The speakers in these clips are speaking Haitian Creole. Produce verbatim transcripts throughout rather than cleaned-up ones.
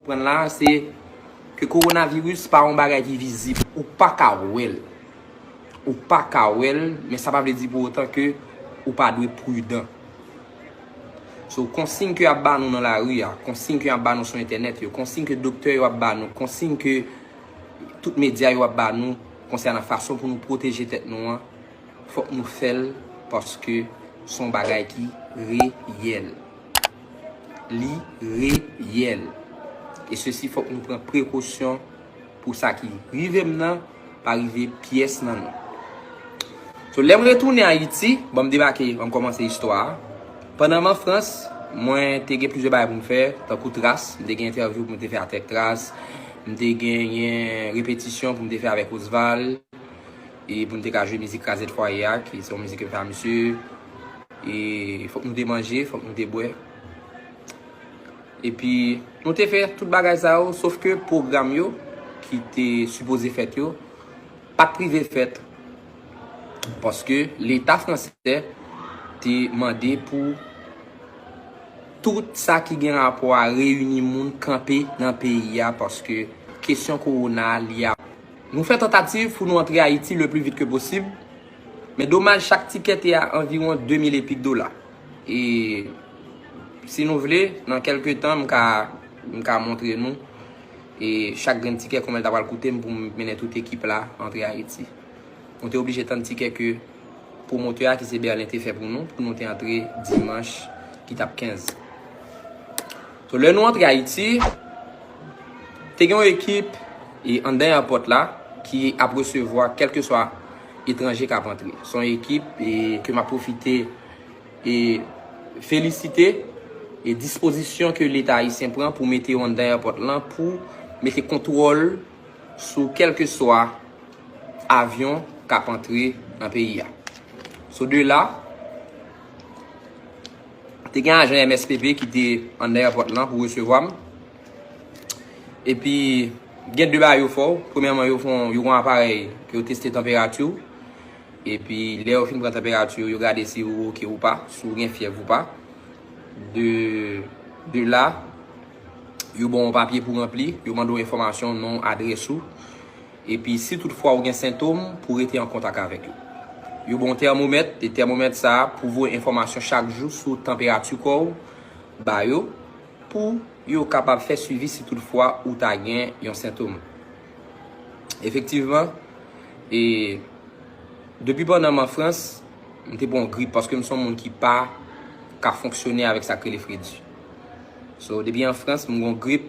konprann la, se ke kowonaviris pa yon bagay ki vizib. Ou pa ka wè l. Ou pa ka wè l, men sa pa vle di pou otan ke ou pa dwe pridan. So, konsiy ke y ap ba nou nan lari a, konsiy ke y ap ba nou sou entènèt yo, konsiy ke doktè yo ap ba nou, konsiy ke tout medya yo ap ba nou konsènan fason pou nou pwoteje tèt nou an, fòk nou fè l paske se yon bagay ki reyèl. Li reyèl. E sesi, fòk nou pran prekosyon pou sa ki rive m nan pa rive pyès nan nou. So, lè m retounen Ayiti, bon, m debake, bon, m kòmanse istwa a. Pandan m an Frans, mwen te gen plizyè bagay pou m fè, tankou Tras, m te gen entèvyou pou m te fè avèk Tras, m te genyen repetisyon pou m te fè avèk Osval, e pou m te ka jwe mizik Krazèt Fwaye a, ki se yon mizik ke m fè a misye. E fòk nou te manje, fòk nou te bwè. Epi, nou te fè tout bagay sa yo, sof ke pwogram yo ki te sipoze fèt yo, pa t rive fèt. Paske Leta fransè te mande pou tout sa ki gen rapò a reyini moun kanpe nan peyi a, paske kesyon kowona a, li ap. Nou fè tantativ pou nou antre Ayiti le pli vit ke posib, men domaj, chak tikè te a anviwon de mil epik dola. E si nou vle, nan kèlke tan, m ka, m ka montre nou, e chak grenn tikè, konbyen l ta pral koute m pou m mennen tout ekip la antre Ayiti. Nou te oblije tann tikè ke pwomotè a, ki se Berlin, te fè pou nou, pou nou te antre dimanch ki t ap kenz. So, lè nou antre Ayiti, te gen yon ekip, e, anndan airport la ki ap resevwa kèlkeswa etranje k ap antre. Se yon ekip, e, ke m ap pwofite, e, felisite, e, dispozisyon ke Leta ayisyen pran pou mete yo anndan airport lan, pou mete kontwòl sou kèlkeswa avyon k ap antre nan peyi a. So, de la, te gen ajan M S P P ki te anndan airport lan pou resevwa m. Epi, gen de bagay yo fè w. Premyèman, yo fè w, yo gen yon aparèy ke yo teste tanperati w. Epi, lè yo fin pran tanperati w, yo gade si ou oke ou pa, si ou gen fyèv ou pa. De, de la, yo ba w yon papye pou ranpli, yo mande w enfòmasyon, non, adrès ou. Epi, si toutfwa ou gen sentòm, pou rete an kontak avèk yo. Yo ba w yon tèmomèt, e tèmomèt sa a pou voye enfòmasyon chak jou sou tanperati kò w ba yo, pou yo kapab fè swivi si toutfwa ou ta gen yon sentòm. Efektivman, e depi pandan m an Frans, m te pran yon grip, paske m se yon moun ki pa ka fonksyone avèk sa k rele fredi. So, depi an Frans, m gen yon grip,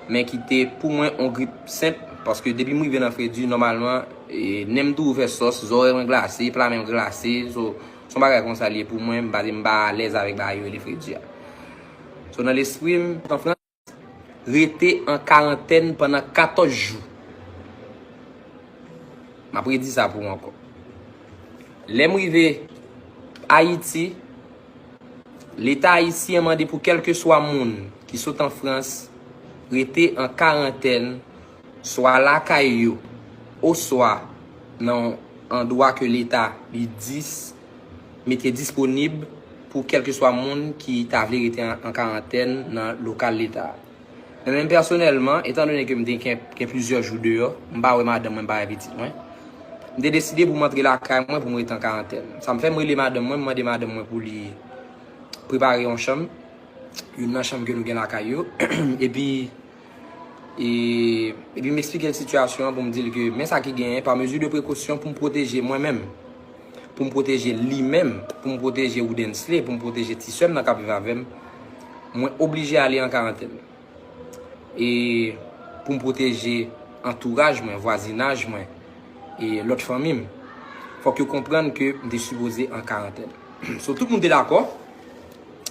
men ki te pou mwen yon grip senp, paske depi m rive nan fredi, nòmalman, e, nen m tou ouvè sòs, zòrèy mwen glase, pla men m glase, so, se yon bagay konsa li ye pou mwen, m pa, m pa alèz avèk bagay yo rele fredi a. So, nan lespri m, an Frans, rete an karantèn pandan katòz jou. M ap redi sa pou ou ankò. Lè m rive Ayiti, Leta ayisyen mande pou kèlkeswa moun ki sot an Frans rete an karantèn, swa lakay yo, oswa nan yon andwa ke Leta li dis, mete disponib pou kèlkeswa moun ki ta vle rete an, an karantèn nan lokal Leta a. Men menm pèsonèlman, etandone ke m te gen, gen plizyè jou deyò, m pa wè madanm mwen, m pa wè pitit mwen, m te deside pou m antre lakay mwen pou m rete an karantèn. Sa m fè, m rele madanm mwen, m mande madanm mwen pou li prepare yon chanm, youn nan chanm ke nou gen lakay yo. Epi, e, epi m eksplike l sitiyasyon an pou m di l ke men sa ki genyen, pa mezi de prekosyon pou m pwoteje mwen menm, pou m pwoteje li menm, pou m pwoteje Woodensley, pou m pwoteje ti sè m nan k ap viv avè m, mwen oblije ale an karantèn. E pou m pwoteje antouraj mwen, vwazinaj mwen, e lòt fanmi m, fòk yo konprann ke m te sipoze an karantèn. So, tout moun te dakò.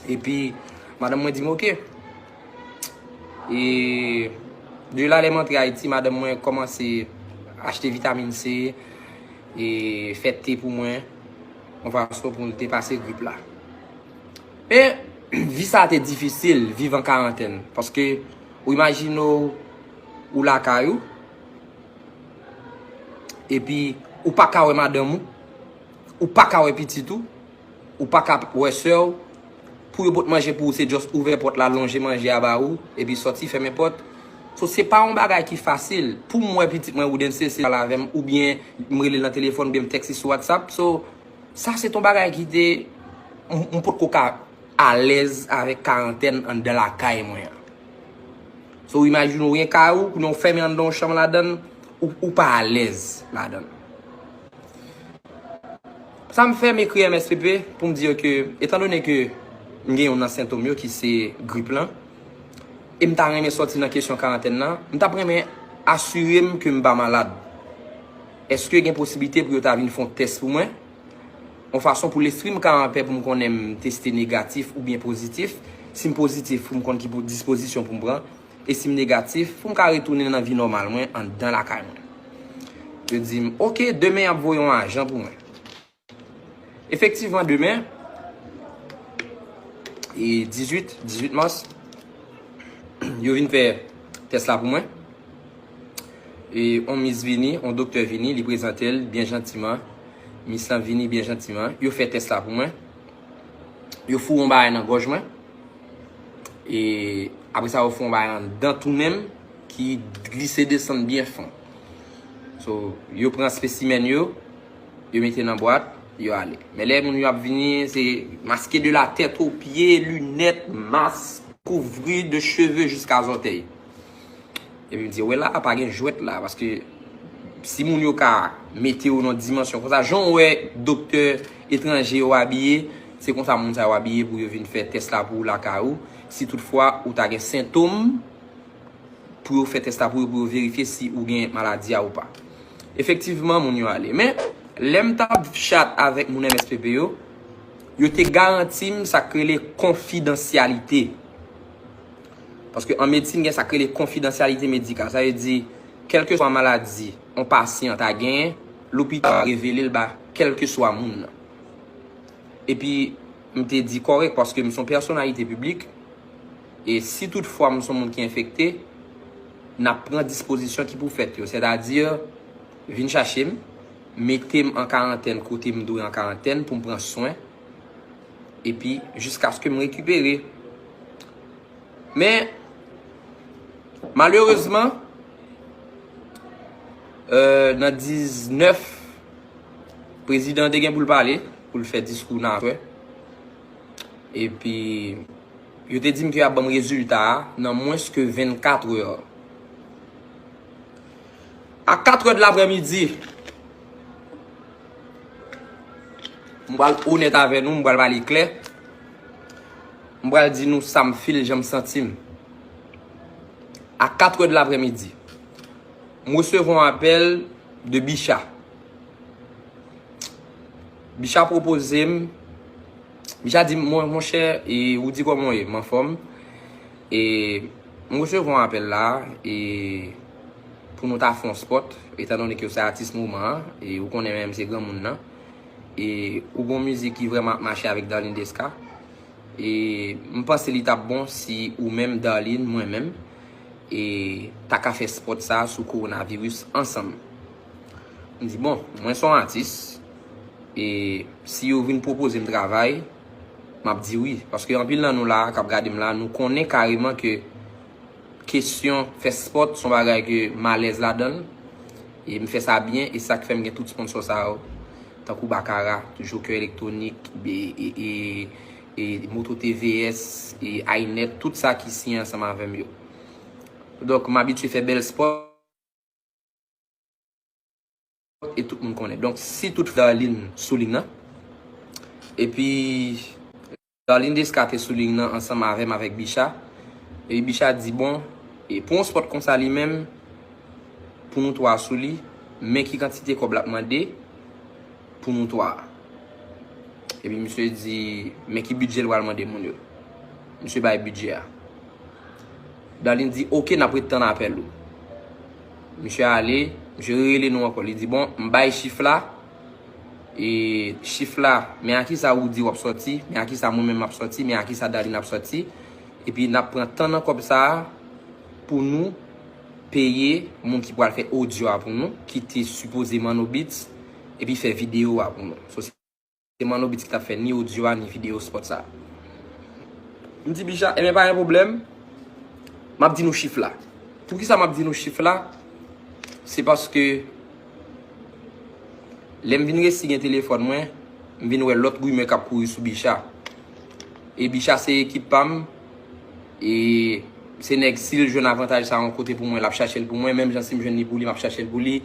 Epi, madanm mwen di m, "Oke." E de la, lè m antre Ayiti, madanm mwen kòmanse achte vitamin C, e fè te pou mwen, yon fason pou m te pase grip la. Men, vi sa a te difisil, viv an karantèn. Paske, ou imajine w, ou lakay ou, epi ou pa ka wè madanm ou, ou pa ka wè pitit ou, ou pa ka wè sè w, pou yo pot manje pou ou, se just ouvè pòt la, lonje manje a ba ou, epi sòti, fèmen pòt. So, se pa yon bagay ki fasil. Pou m wè pitit mwen, Woodense, se pale avè m, oubyen m rele l nan telefòn, oubyen m tèks li sou WhatsApp. So, sa se t yon bagay ki te, m, m potko ka alèz avèk karantèn anndan lakay mwen an. So, imajine w gen kay ou, kounye a w fèmen anndan yon chanm ladann, ou, ou pa alèz ladann. Sa m fè m ekri M S P P pou m di yo ke, etandone ke m gen youn nan sentòm yo ki se grip lan, e m ta renmen sòti nan kesyon karantèn nan, m t ap renmen asire m ke m pa malad. Èske gen posiblite pou yo ta vin fè yon tès pou mwen? Yon fason pou lespri m ka anpè pou m konnen m teste negatif oubyen pozitif. Si m pozitif, pou m konn ki pou, dispozisyon pou m pran. E si m negatif, pou m ka retounen nan vi nòmal mwen anndan lakay mwen. Yo di m, "Oke, demen y ap voye yon ajan pou mwen." Efektivman, demen, e dizuit, dizuit mas, yo vin fè tès la pou mwen. E yon mis vini, yon doktè vini, li prezante l byen jantiman. Mis lan vini byen jantiman. Yo fè tès la pou mwen. Yo foure yon bagay nan gòj mwen. E apre sa, yo fè yon bagay anndan tou menm ki glise desann byen fon. So, yo pran spesimèn yo, yo mete nan bwat, yo ale. Men lè moun yo ap vini, se maske de la tête aux pieds, linèt, mas, kouvri de cheve jiska zòtèy. Epi m di, "Wè la, pa gen jwèt la," paske si moun yo ka mete w nan dimansyon konsa, jan w wè doktè etranje yo abiye, se konsa moun sa yo abiye pou yo vin fè tès la pou ou lakay ou. Si toutfwa ou ta gen sentòm, pou yo fè tès la pou yo, pou yo verifye si ou gen maladi a ou pa. Efektivman, moun yo ale. Men, lè m t ap chat avèk moun M S P P yo, yo te garanti m sa k rele konfidansyalite. Paske an medsin, gen sa k rele konfidansyalite medikal. Sa vle di, kèlkeswa maladi yon pasyan ta genyen, lopital ap revele l ba kèlkeswa moun nan. Epi, m te di kòrèk, paske m se yon pèsonalite piblik, e si toutfwa m se yon moun ki enfekte, n ap pran dispozisyon ki pou fèt yo. Sètadi, vin chache m, mete m an karantèn kote m dwe an karantèn pou m pran swen, epi jiskaske m rekipere. Men, malerezman, euh, nan diznèf, prezidan an te gen pou l pale, pou l fè diskou nan aswè. Epi, yo te di m ke y ap ban m rezilta a nan mwens ke vennkat è. A kat è de laprèmidi, m pral onèt avè nou, m pral pale klè. M pral di nou sa m feel, jan m santi m. A kat è de laprèmidi, m resevwa yon apèl de Bicha. Bicha pwopoze m, Bicha di m, "Mon, monchè, e, ou di kòman w ye?" "M anfòm." E m resevwa yon apèl la, e pou nou ta fè yon spot, etandone ke w se atis moman an, e ou konnen menm se granmoun nan. E ou gon mizik ki vrèman ap mache avèk Darline Desca. E m panse li t ap bon si ou menm, Darline, mwen menm, e ta ka fè spot sa sou kowonaviris ansanm. M di, "Bon, mwen se yon atis, e si yo vin pwopoze m travay, m ap di wi." Paske anpil nan nou la, k ap gade m la, nou konnen kareman ke kesyon fè spòt se yon bagay ke m alèz ladan l. E m fè sa byen, e sa k fè m gen tout sponsò sa yo. Tankou Bakara, Joker Electronic, e, e, e, e Moto T V S, e Inet, tout sa ki siyen ansanm avè m yo. Donk, m abitye fè bèl spòt. E tout moun konnen. Donk, si tout Darline sou liy nan, epi Darline Desca te sou liy nan ansanm avè m, avèk Bicha, epi Bicha di, "Bon, e pou yon spòt konsa li menm, pou nou twa sou li, men ki kantite kòb l ap mande pou nou twa." Epi misye di, "Men ki bidjè l pral mande moun yo." Misye bay bidjè a. Darline di, "Oke, n ap ret tann apèl ou." Misye ale, misye rele nou ankò. Li di, "Bon, m bay chif la, e chif la, men a kisa ou di w ap sòti, men a kisa mwen menm m ap sòti, men a kisa Darline ap sòti. Epi n ap pran tan nan kòb sa a pou nou peye moun ki pral fè odyo a pou nou, ki te sipoze Manno Beats, epi fè videyo a pou nou." So, se Manno Beats ki t ap fè ni odyo a, ni videyo spòt sa a. M di Bicha, enben pa gen pwoblèm, m ap di nou chif la. Poukisa m ap di nou chif la? Se paske lè m vin resi gen telefòn mwen, m vin wè lòt rimè k ap kouri sou Bicha. E Bicha se ekip pa m, e se nèg si l jwenn avantaj sa yon kote pou mwen, l ap chache l pou mwen, menm jan si m jwenn li pou li, m ap chache l pou li.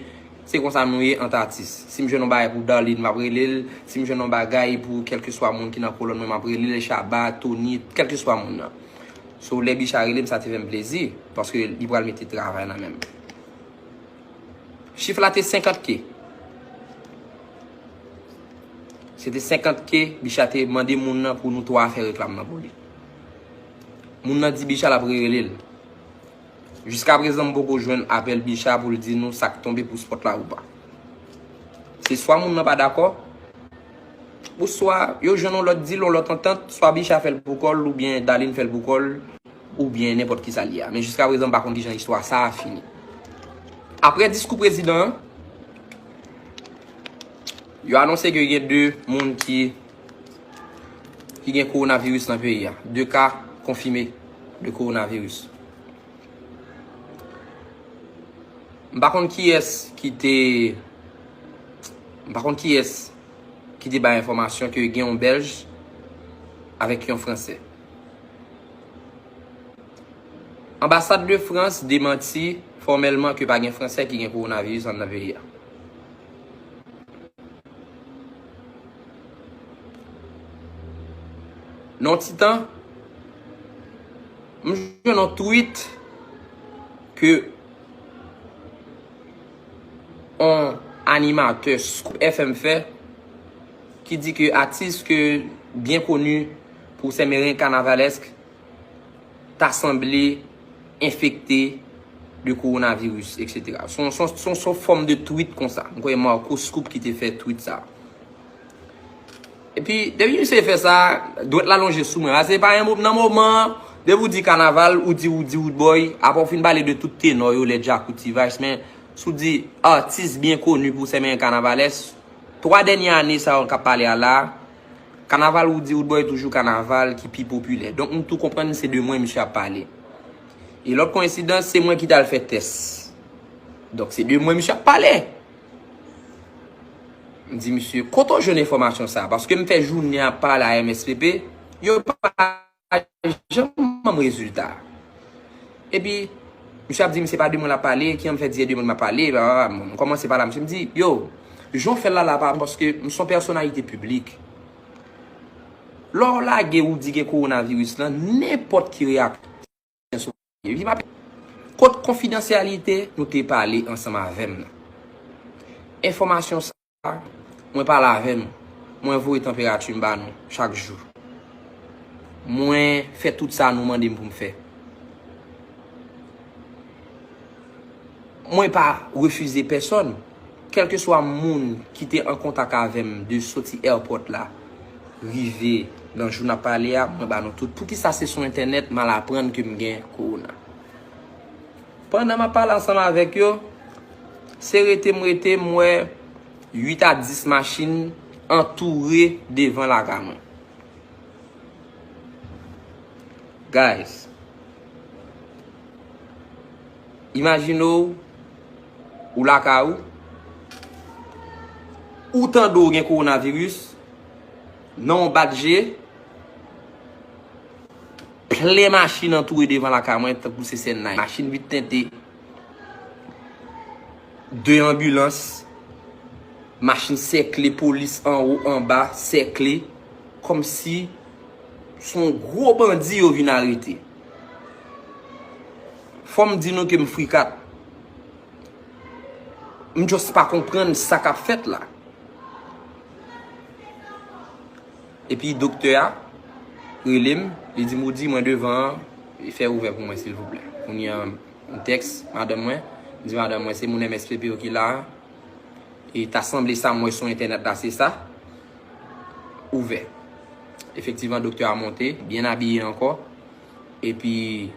Se konsa nou ye ant atis. Si m jwenn yon bagay pou Darline, m ap rele l. Si m jwenn yon bagay pou kèlkeswa moun ki nan kolòn mwen, m ap rele l, Shabba, Tony, kèlkeswa moun nan. So, lè Bicha rele m, sa te fè m plezi, paske li pral mete travay nan men m. Chif la te senkant K. Se te senkant K, Bicha te mande moun nan pou nou twa fè reklam nan pou li. Moun nan di Bicha l ap rerele l. Jiskaprezan, m poko jwenn apèl Bicha pou l di nou sa k tonbe pou spòt la ou pa. Se swa moun nan pa dakò, oswa yo jwenn yon lòt dil, yon lòt antant, swa Bicha fè l pou kò l, oubyen Darline fè l pou kò l, oubyen nenpòt kisa l ye a. Men jiskaprezan, m pa konn kijan istwa sa a fini. Apre diskou prezidan an, yo anonse ke gen de moun ki, ki gen kowonaviris nan peyi a. De ka konfime de kowonaviris. M pa konn kiyès ki te, m pa konn kiyès ki te bay enfòmasyon ke gen yon Bèlj avèk yon Fransè. Anbasad de Frans demanti fòmèlman ke pa gen Fransè ki gen kowonaviris anndan peyi a. Nan yon ti tan, m jwenn yon tweet ke yon animatè Scoop F M fè, ki di ke atis ke byen koni pou sè meren kanavalèsk ta sanble enfekte de kowonaviris, etsetera. Se yon, se yon, se yon, se yon fòm de tweet konsa. M kwè Marco Scoop ki te fè tweet sa. Epi, depi misye fè sa, dwèt la lonje sou mwen. Paske pa gen mo-, nan moman, depi w di kanaval, ou di, ou di Roodboy, apre w fin pale de tout tenò yo, lè Djakout, T-Vice, men si w di atis byen koni pou sè meren kanavalèsk, twa dènye ane sa yo k ap pale a la, kanaval Roody Roodboy toujou kanaval ki pi popilè. Donk, m tou konprann se de mwen misye ap pale. E lòt koyensidans, se mwen ki t al fè tès. Donk, se de mwen misye ap pale. M di misye, kote w jwenn enfòmasyon sa a? Paske m fè jounen ap pale a M S P P, yo pa janm ban m rezilta. Epi, misye ap di m se pa de mwen l ap pale, ki an m fè di e de mwen m ap pale, bla, bla, bla. Bon, m kòmanse pale a misye, m di, yo, jan w fè l la, la pa bon, paske m se yon pèsonalite piblik. Lè w lage ou di gen kowonaviris lan, nenpòt ki reyaksyon sou. Epi m ap, kot konfidansyalite nou te pale ansanm avè m nan? Enfòmasyon sa, mwen pale avè nou, mwen voye tanperati m ba nou chak jou. Mwen fè tout sa nou mande m pou m fè. Mwen pa refize pèsòn. Kèlkeswa moun ki te an kontak avè m de soti airport la, rive nan jou n ap pale a, mwen ba nou tout. Poukisa se sou entènèt m al aprann ke m gen kowona? Pandan m ap pale ansanm avèk yo, se rete m rete, m wè uit a dis machin antoure devan lakay mwen. Guys, imajine w, ou lakay ou, ou tande w gen kowonaviris, nan yon bat je, plen machin antoure devan lakay mwen, tankou se Sènay. Machin vit tente. De anbilans, machin sèkle, polis anwo, anba, sèkle, kòmsi se yon gwo bandi yo vin arete. Fò m di nou ke m frikat. M just pa konprann sa k ap fèt la. Epi doktè a rele m, li di m, "Roody, mwen devan an, fè ouvè pou mwen, silvouplè." Kounye a, m tèks madanm mwen, m di madanm mwen, "Se moun M S P P yo ki la a. E ta sanble sa m wè sou entènèt la, se sa. Ouvè." Efektivman, doktè a monte, byen abiye ankò. Epi,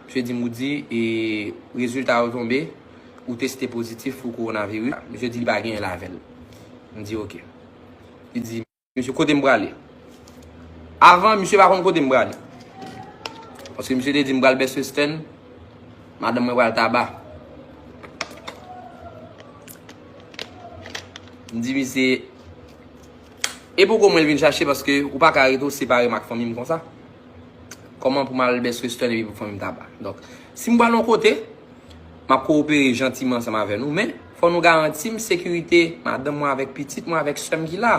misye di m, "Roody, e rezilta yo tonbe, ou teste pozitif pou kowonaviris." Misye di li pa genyen l avè l. M di, "Oke." Li di, "Mesye, kote m prale?" Avan, misye pa konn kote m prale. Paske misye te di m pral Best Western, madanm mwen pral Taba. M di misye, e poko mwen l vin chache paske ou pa ka rete w separe m ak fanmi m konsa. Kòman pou m al Best Western epi pou fanmi m Taba? Donk, si m pral yon kote, m ap kowopere jantiman ansanm avè nou, men fò nou garanti m sekirite madanm mwen avèk pitit mwen avèk sè m ki la.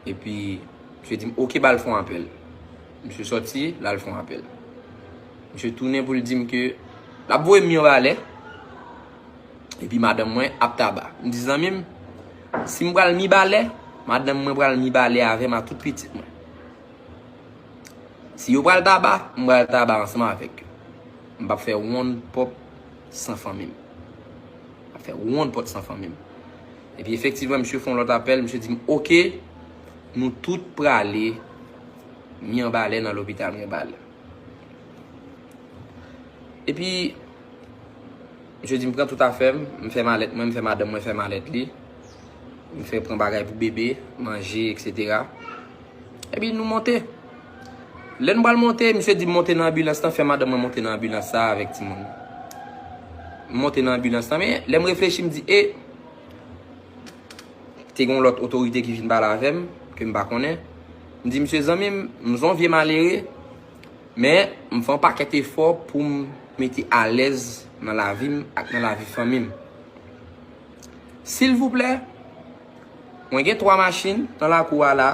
Epi, misye di m, "Oke, ba l fè yon apèl." Misye sòti, l al fè yon apèl. Misye tounen pou l di m ke l ap voye m Mibalè, epi madanm mwen ap Taba. M di, "Zanmi m, si m pral Mibalè, madanm mwen pral Mibalè avè m ak tout pitit mwen. Si yo pral Taba, m pral Taba ansanm avèk yo. M p ap fè wonn pòp san fanmi m. M p ap fè wonn pòt san fanmi m." Epi efektivman, misye fè yon lòt apèl, misye di m, "Oke, nou tout prale Mibalè nan lopital Mibalè." Epi, misye di m pran tout afè m, m fè malèt mwen, m fè madanm mwen fè malèt li. M fè pran bagay pou bebe, manje, etsetera. Epi nou monte. Lè n pral monte, misye di m monte nan anbilans lan, fè madanm mwen monte nan anbilans sa avèk timoun. M monte nan anbilans lan, men lè m reflechi, m di, e, te gen yon lòt otorite ki vin pale avè m, ke m pa konnen. M di, "Misye, zanmi m, m se yon vye malere, men m fè yon pakèt efò pou m mete alèz nan lavi m ak nan lavi fanmi m. Silvouplè, mwen gen twa machin nan lakou a la.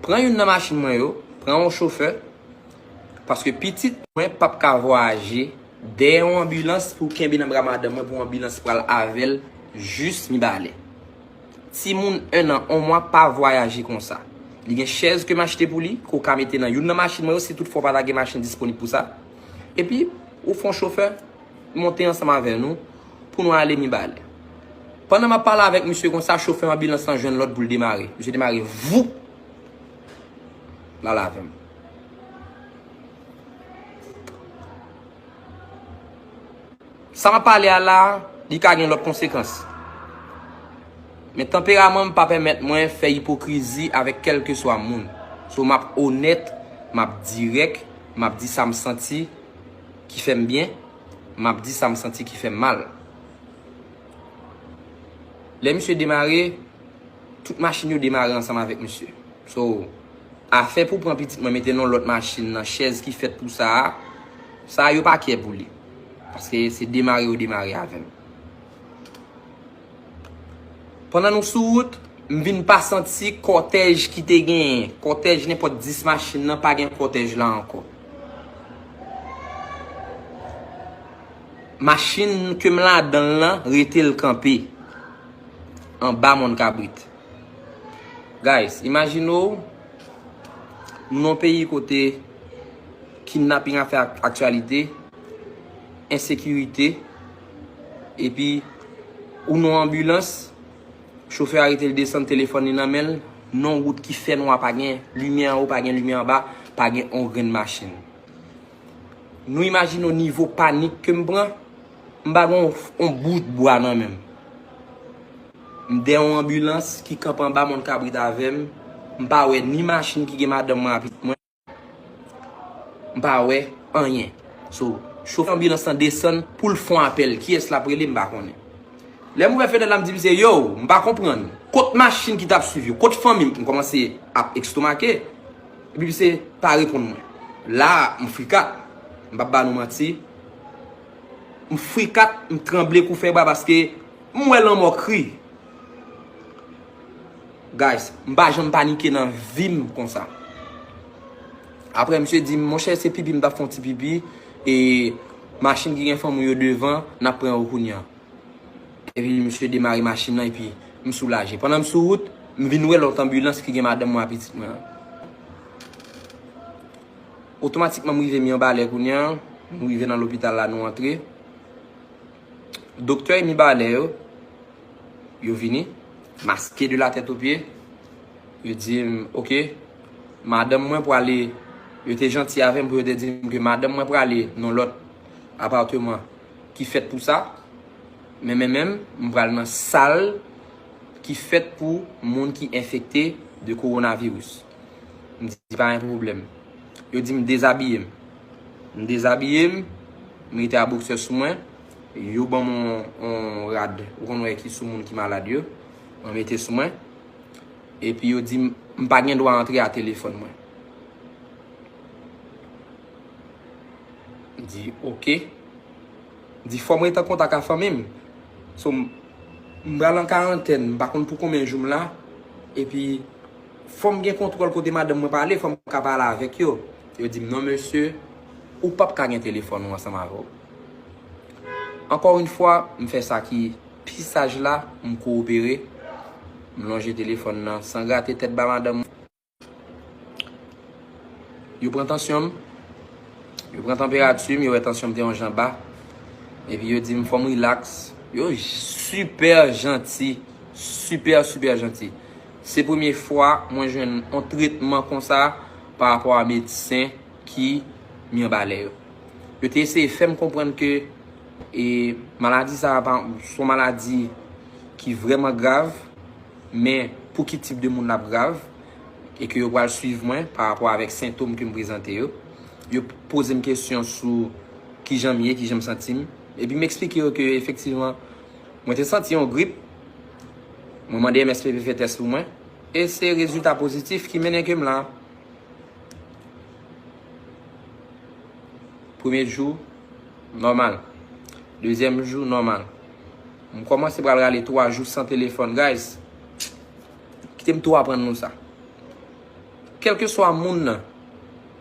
Pran youn nan machin mwen yo, pran yon chofè, paske pitit mwen p ap ka vwayaje dèyè yon anbilans pou kenbe nan bra madanm mwen pou anbilans pral avè l jis Mibalè. Timoun en an, yon mwa pa vwayaje konsa. Li gen chèz ke m achte pou li, ke w ka mete nan youn nan machin mwen yo, si toutfwa w pa ta gen machin disponib pou sa. Epi, ou fè yon chofè monte ansanm avè nou pou nou ale Mibalè." Pandan m ap pale avèk misye konsa, chofè anbilans lan jwenn lòd pou l demare. Misye demare, voup! L al avè m. Sa m ap pale a la, li ka gen lòt konsekans. Men tanperaman m pa pèmèt mwen fè ipokrizi avèk kèlkeswa moun. So, m ap onèt, m ap dirèk, m ap di sa m santi ki fè m byen, m ap di sa m santi ki fè m mal. Lè misye demare, tout machin yo demare ansanm avèk misye. So, afè pou pran pitit mwen mete nan lòt machin nan chèz ki fèt pou sa a, sa a yo pa kè pou li. Paske se demare yo demare avè m. Pandan nou sou wout, m vin pa santi kòtèj ki te genyen. Kòtèj nenpòt dis machin nan, pa gen kòtèj la ankò. Machin ke m ladan l lan rete l kanpe anba Mòn Kabrit. Guys, imajine w, nou nan yon peyi kote kidnaping ap fè ak-, aktyalite, ensekirite, epi ou nan yon anbilans, chofè a rete l desann telefòn li nan men l, nan yon wout ki fè nwa, pa gen limyè anwo, pa gen limyè anba, pa gen yon grenn machin. Nou imajine w nivo panik ke m pran, m pa gen yon, yon bout bwa nan men m. M dèyè yon anbilans ki kanpe anba Mòn Kabrit avè m, m pa wè ni machin ki gen madanm mwen ak pitit mwen, m pa wè anyen. So, chofè anbilans lan desann pou l fè yon apèl. Kiyès l ap rele, m pa konnen. Lè m ouvè fenèt la, m di misye, "Yo, m pa konprann. Kot machin ki t ap swiv yo? Kot fanmi m?" M kòmanse ap estomake. Epi misye pa reponn mwen. La, m frikat. M p ap ba nou manti. M frikat, m tranble kou fèbra paske m wè lanmò kri. Guys, m pa janm panike nan vi m konsa. Apre, misye di m, "Monchè, se pipi m t ap fè yon ti pipi, e machin ki gen fanm ou yo devan, n ap pran yo kounye a." Epi misye demare machin nan, epi m soulaje. Pandan m sou wout, m vin wè lòt anbilans ki gen madanm mwen ak pitit mwen an. Otomatikman, m rive Mibalè kounye a, m rive nan lopital la, nou antre. Doktè Mibalè yo, yo vini, maske de la tèt o pye. Yo di m, "Oke, madanm mwen prale," yo te janti avè m pou yo te di m ke madanm mwen prale nan lòt apatman ki fèt pou sa. Men, men, men, m pral nan sal ki fèt pou moun ki enfekte de kowonaviris. M di, "Pa gen pwoblèm." Yo di m dezabiye m. M dezabiye m, m rete a boksè sou mwen. Yo ban m yon, yon rad, ou konn wè ki sou moun ki malad yo. Mwen mete sou mwen. Epi yo di m, m pa gen dwa antre a telefòn mwen. M di, oke. M di, fò m rete an kontak ak fanmi m. So, m, m pral an karantèn, m pa konn pou konbyen jou m la. Epi, fò m gen kontwòl kote madanm mwen pale, fò m ka pale avèk yo. Yo di m, non, mesye, ou p ap ka gen telefòn ou ansanm avè w. Ankò yon fwa, m fè sa ki pi saj la, m kowopere, m lonje telefòn nan san grate tèt ba madanm mwen. Yo pran tansyon m, yo pran tanperati m, yo wè tansyon m te yon jan ba. Epi yo di m fò m rilaks. Yo j- sipè janti, sipè, sipè janti. Se premye fwa mwen jwenn yon tretman konsa pa rapò a medsen ki mi anba lè yo. Yo te eseye fè m konprann ke e, maladi sa a pa se yon maladi ki vrèman grav, men pou ki tip de moun l ap grav, e ke yo pral swiv mwen pa rapò avèk sentòm ke m prezante yo. Yo poze m kesyon sou kijan m ye, kijan m santi m, epi m eksplike yo ke efektivman, mwen te santi yon grip, mwen mande M S P P fè tès pou mwen, e se rezilta pozitif ki mennen ke m la. Premye jou, nòmal. Dezyèm jou, nòmal. M kòmanse pral rale twa jou san telefòn, guys. Kite m tou aprann nou sa. Kèlkeswa moun nan,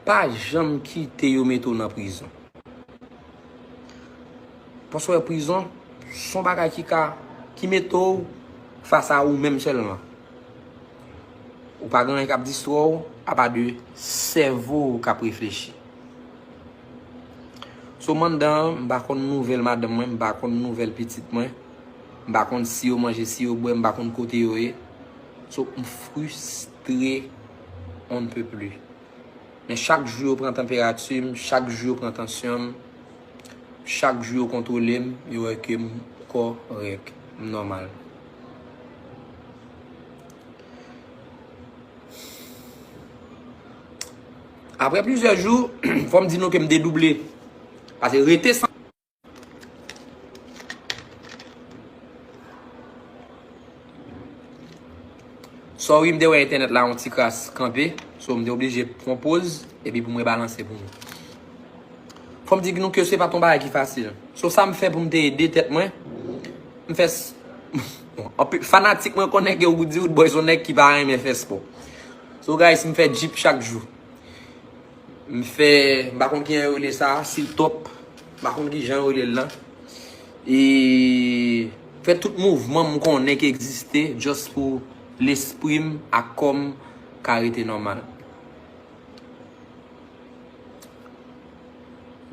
pa janm kite yo mete w nan prizon. Paske w wè prizon, se yon bagay ki ka, ki mete w fas a ou menm sèlman. Ou pa gen anyen k ap distrè w, apa de sèvo w k ap reflechi. So, m anndan an, m pa konn nouvèl madanm mwen, m pa konn nouvèl pitit mwen, m pa konn si yo manje, si yo bwè, m pa konn kote yo ye. So, m fristre on ne peut plus. Men chak jou yo pran tanperati m, chak jou yo pran tansyon m, chak jou yo kontwole m, yo wè ke m kòrèk, m nòmal. Apre plizyè jou, fò m di nou ke m dedouble. Paske rete san Sorry, m te wè entènèt la yon ti kras kanpe, so m te oblije pran poz, epi pou m rebalanse pou nou. Fò m di nou ke se pa t yon bagay ki fasil. So sa m fè pou m te ede tèt mwen, m fè s- bon, anpil fanatik mwen konnen ke Roody Roodboy se yon nèg ki pa renmen fè spò. So guys, m fè djip chak jou. M fè, m pa konn kijan yo rele sa, siltòp, m pa konn kijan yo rele l lan. E fè tout mouvman m konnen ki egziste, just pou lespri m ak kò m ka rete nòmal.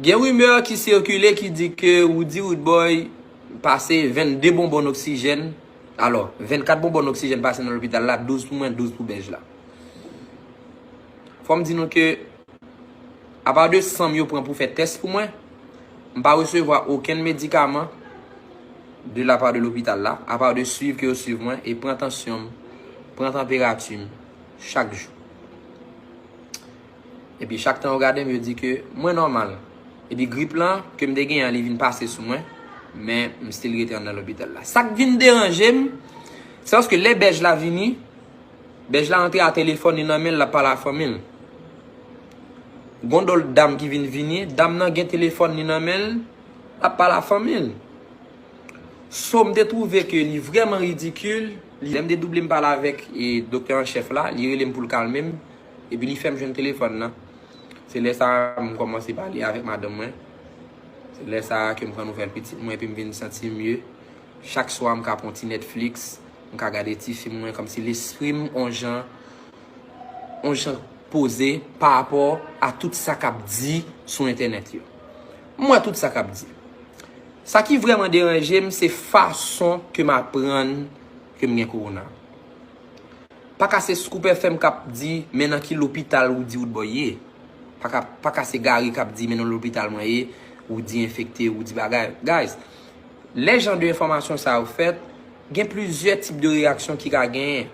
Gen rimè ki sikile ki di ke Roody Roodboy pase vennde bonbòn oksijèn. Alò, vennkat bonbòn oksijèn pase nan lopital la, douz pou mwen, douz pou bèj la. Fò m di nou ke apa de san m yo pran pou fè tès pou mwen, m pa resevwa okenn medikaman de la pa de lopital la, apa de swiv ke yo swiv mwen e pran tansyon m, pran tanperati m chak jou. Epi chak tan yo gade m, yo di ke mwen nòmal. Epi grip lan ke m te genyen an, li vin pase sou mwen, men m still rete anndan lopital la. Sa k vin deranje m, se paske lè bèj la vini, bèj la antre a telefòn li nan men l, l ap pale a fanmi l. Gon dòl dam ki vin vini, dam nan gen telefòn li nan men l, l ap pale a fanmi l. So, m te twouve ke li vrèman ridikil. Li, lè m te double m pale avèk e, doktè an chèf la, li rele m pou l kalme m, epi li fè m jwenn telefòn nan. Se lè sa a m kòmanse pale avèk madanm mwen. Se lè sa a ke m pran nouvèl pitit mwen, epi m vin santi m mye. Chak swa, m ka pran ti Netflix, m ka gade ti fim mwen, kòmsi lespri m on jan, on jan poze pa rapò a tout sa k ap di sou entènèt yo. M wè tout sa k ap di. Sa ki vrèman deranje m, se fason ke m aprann ke m gen kowona. Pa ka se Scoop F M k ap di, men nan ki lopital Roody Roodboy ye. Pa ka, pa ka se Gary k ap di, men nan lopital mwen ye, Roody enfekte, Roody bagay. Guys, lè jan de enfòmasyon sa yo fèt, gen plizyè tip de reyaksyon ki ka genyen.